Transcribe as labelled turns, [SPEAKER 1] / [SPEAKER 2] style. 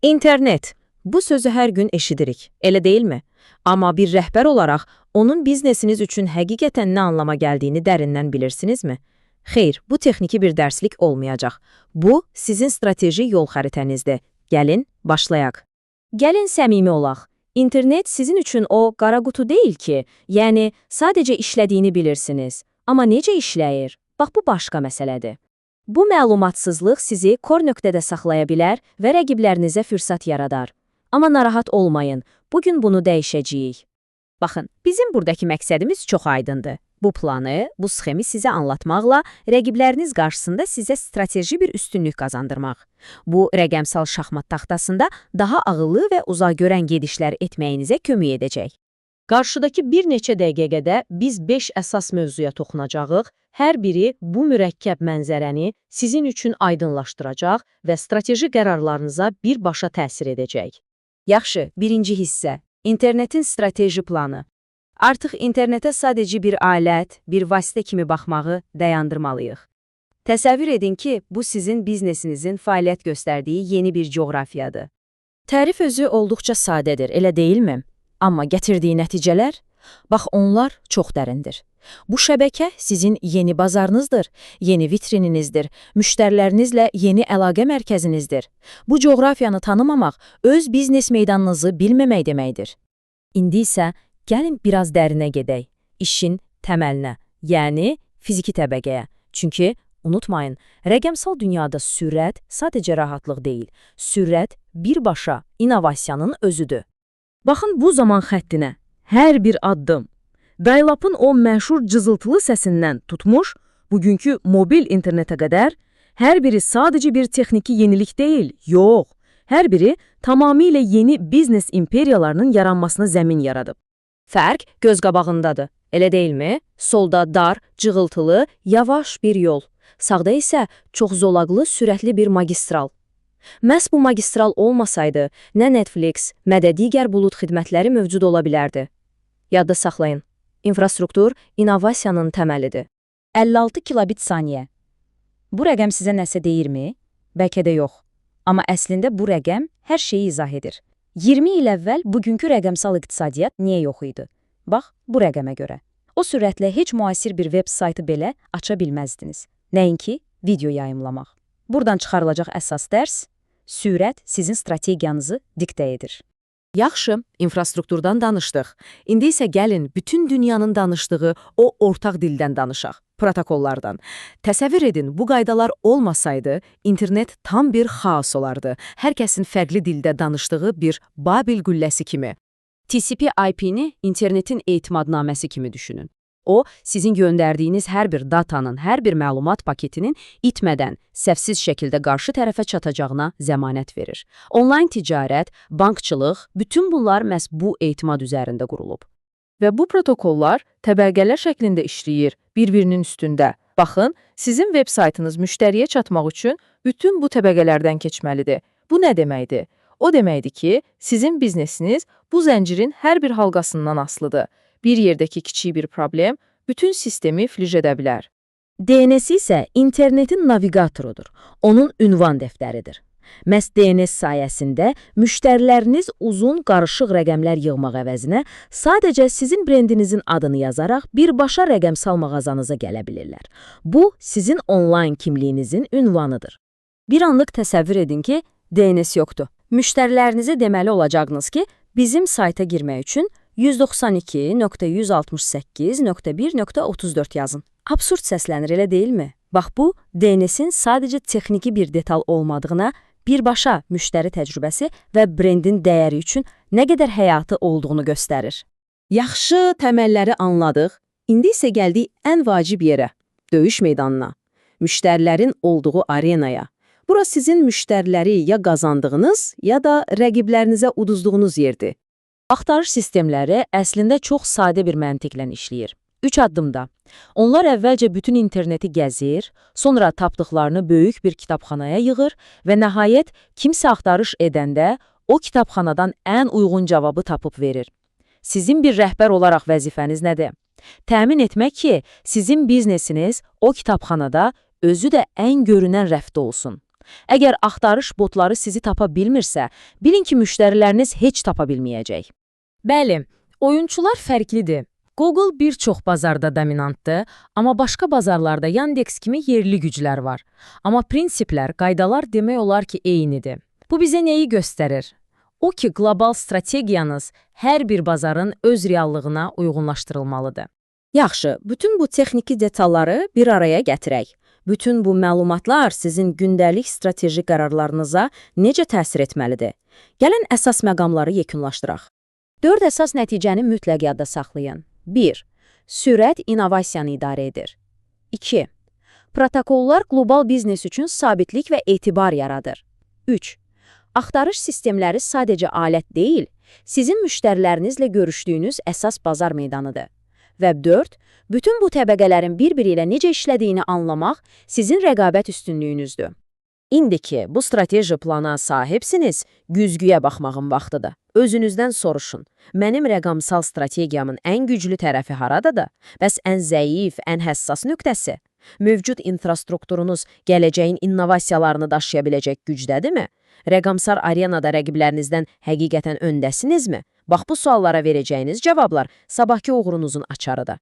[SPEAKER 1] İnternet. Bu sözü hər gün eşidirik, elə deyilmi? Amma bir rəhbər olaraq onun biznesiniz üçün həqiqətən nə anlama gəldiyini dərindən bilirsinizmi? Xeyr, bu texniki bir dərslik olmayacaq. Bu, sizin strateji yol xəritənizdir. Gəlin, başlayaq. Gəlin səmimi olaq. İnternet sizin üçün o qara qutu deyil ki, yəni sadəcə işlədiyini bilirsiniz. Amma necə işləyir? Bax bu başqa məsələdir. Bu məlumatsızlıq sizi kor nöqtədə saxlaya bilər və rəqiblərinizə fürsət yaradar. Amma narahat olmayın, bugün bunu dəyişəcəyik. Baxın, bizim buradakı məqsədimiz çox aydındır. Bu planı, bu sxemi sizə anlatmaqla rəqibləriniz qarşısında sizə strateji bir üstünlük qazandırmaq. Bu, rəqəmsal şahmat taxtasında daha ağıllı və uzaqgörən gedişlər etməyinizə kömək edəcək.
[SPEAKER 2] Qarşıdakı bir neçə dəqiqədə biz 5 əsas mövzuya toxunacağıq. Hər biri bu mürəkkəb mənzərəni sizin üçün aydınlaşdıracaq və strateji qərarlarınıza birbaşa təsir edəcək.
[SPEAKER 1] Yaxşı, birinci hissə. İnternetin strateji planı. Artıq internetə sadəcə bir alət, bir vasitə kimi baxmağı dayandırmalıyıq. Təsəvvür edin ki, bu sizin biznesinizin fəaliyyət göstərdiyi yeni bir coğrafiyadır. Tərif özü olduqca sadədir, elə deyilmi? Amma gətirdiyi nəticələr, bax onlar çox dərindir. Bu şəbəkə sizin yeni bazarınızdır, yeni vitrininizdir, müştərilərinizlə yeni əlaqə mərkəzinizdir. Bu coğrafiyanı tanımamaq öz biznes meydanınızı bilməmək deməkdir. İndi isə gəlin biraz dərinə gedək, işin təməlinə, yəni fiziki təbəqəyə. Çünki unutmayın, rəqəmsal dünyada sürət sadəcə rahatlıq deyil, sürət birbaşa innovasiyanın özüdür.
[SPEAKER 2] Baxın bu zaman xəttinə, hər bir addım. Dial-up'ın o məşhur cızıltılı səsindən tutmuş, bugünkü mobil internetə qədər, hər biri sadəcə bir texniki yenilik deyil, yox. Hər biri tamamilə yeni biznes imperiyalarının yaranmasına zəmin yaradıb.
[SPEAKER 1] Fərq göz qabağındadır, elə deyilmi? Solda dar, cığıltılı, yavaş bir yol. Sağda isə çox zolaqlı, sürətli bir magistral. Məhz bu magistral olmasaydı, nə Netflix, nə də digər bulud xidmətləri mövcud ola bilərdi. Yadda saxlayın, infrastruktur innovasiyanın təməlidir.
[SPEAKER 3] 56 kilobit saniyə. Bu rəqəm sizə nəsə deyirmi? Bəlkə də yox. Amma əslində bu rəqəm hər şeyi izah edir. 20 il əvvəl bugünkü rəqəmsal iqtisadiyyat niyə yox idi? Bax, bu rəqəmə görə. O sürətlə heç müasir bir web saytı belə aça bilməzdiniz. Nəinki video yayımlamaq. Buradan çıxarılacaq əsas dərs, sürət sizin strategiyanızı diktə edir.
[SPEAKER 2] Yaxşı, infrastrukturdan danışdıq. İndi isə gəlin bütün dünyanın danışdığı o ortaq dildən danışaq, protokollardan. Təsəvvür edin, bu qaydalar olmasaydı, internet tam bir xaos olardı. Hər kəsin fərqli dildə danışdığı bir Babil qülləsi kimi.
[SPEAKER 1] TCP/IP-ni internetin etimadnaməsi kimi düşünün. O, sizin göndərdiyiniz hər bir datanın, hər bir məlumat paketinin itmədən, səhvsiz şəkildə qarşı tərəfə çatacağına zəmanət verir. Onlayn ticarət, bankçılıq, bütün bunlar məhz bu etimad üzərində qurulub.
[SPEAKER 4] Və bu protokollar təbəqələr şəklində işləyir, bir-birinin üstündə. Baxın, sizin veb saytınız müştəriyə çatmaq üçün bütün bu təbəqələrdən keçməlidir. Bu nə deməkdir? O deməkdir ki, sizin biznesiniz bu zəncirin hər bir halqasından asılıdır. Bir yerdəki kiçik bir problem bütün sistemi iflic edə bilər.
[SPEAKER 1] DNS isə internetin naviqatorudur. Onun ünvan dəftəridir. Məhz DNS sayəsində müştəriləriniz uzun, qarışıq rəqəmlər yığmaq əvəzinə sadəcə sizin brendinizin adını yazaraq birbaşa rəqəmsal mağazanıza gələ bilirlər. Bu, sizin onlayn kimliyinizin ünvanıdır.
[SPEAKER 3] Bir anlıq təsəvvür edin ki, DNS yoxdur. Müştərilərinizə deməli olacaqsınız ki, bizim sayta girmək üçün 192.168.1.34 yazın. Absurd səslənir, elə deyilmi? Bax bu, DNS-in sadəcə texniki bir detal olmadığına, birbaşa müştəri təcrübəsi və brendin dəyəri üçün nə qədər həyati olduğunu göstərir.
[SPEAKER 2] Yaxşı, təməlləri anladıq. İndi isə gəldik ən vacib yerə, döyüş meydanına, müştərilərin olduğu arenaya. Bura sizin müştəriləri ya qazandığınız, ya da rəqiblərinizə uduzduğunuz yerdir.
[SPEAKER 1] Axtarış sistemləri əslində çox sadə bir məntiqlə işləyir. 3 addımda. Onlar əvvəlcə bütün interneti gəzir, sonra tapdıqlarını böyük bir kitabxanaya yığır və nəhayət kimsə axtarış edəndə o kitabxanadan ən uyğun cavabı tapıb verir. Sizin bir rəhbər olaraq vəzifəniz nədir? Təmin etmək ki, sizin biznesiniz o kitabxanada özü də ən görünən rəfdə olsun. Əgər axtarış botları sizi tapa bilmirsə, bilin ki, müştəriləriniz heç tapa bilməyəcək. Bəli, oyunçular fərqlidir. Google bir çox bazarda dominantdır, amma başqa bazarlarda Yandex kimi yerli güclər var. Amma prinsiplər, qaydalar demək olar ki, eynidir. Bu bizə nəyi göstərir? O ki, qlobal strategiyanız hər bir bazarın öz reallığına uyğunlaşdırılmalıdır.
[SPEAKER 5] Yaxşı, bütün bu texniki detalları bir araya gətirək. Bütün bu məlumatlar sizin gündəlik strateji qərarlarınıza necə təsir etməlidir? Gəlin əsas məqamları yekunlaşdıraq.
[SPEAKER 3] 4 əsas nəticəni mütləq yadda saxlayın. 1. Sürət innovasiyanı idarə edir. 2. Protokollar qlobal biznes üçün sabitlik və etibar yaradır. 3. Axtarış sistemləri sadəcə alət deyil, sizin müştərilərinizlə görüşdüyünüz əsas bazar meydanıdır. Və 4. Bütün bu təbəqələrin bir-biri ilə necə işlədiyini anlamaq sizin rəqabət üstünlüyünüzdür.
[SPEAKER 1] İndiki bu strateji plana sahibsiniz, güzgüyə baxmağın vaxtıdır. Özünüzdən soruşun. Mənim rəqamsal strategiyamın ən güclü tərəfi haradadır? Bəs ən zəif, ən həssas nöqtəsi? Mövcud infrastrukturunuz gələcəyin innovasiyalarını daşıya biləcək gücdədirmi? Rəqamsal arenada rəqiblərinizdən həqiqətən öndəsinizmi? Bax bu suallara verəcəyiniz cavablar sabahkı uğurunuzun açarıdır.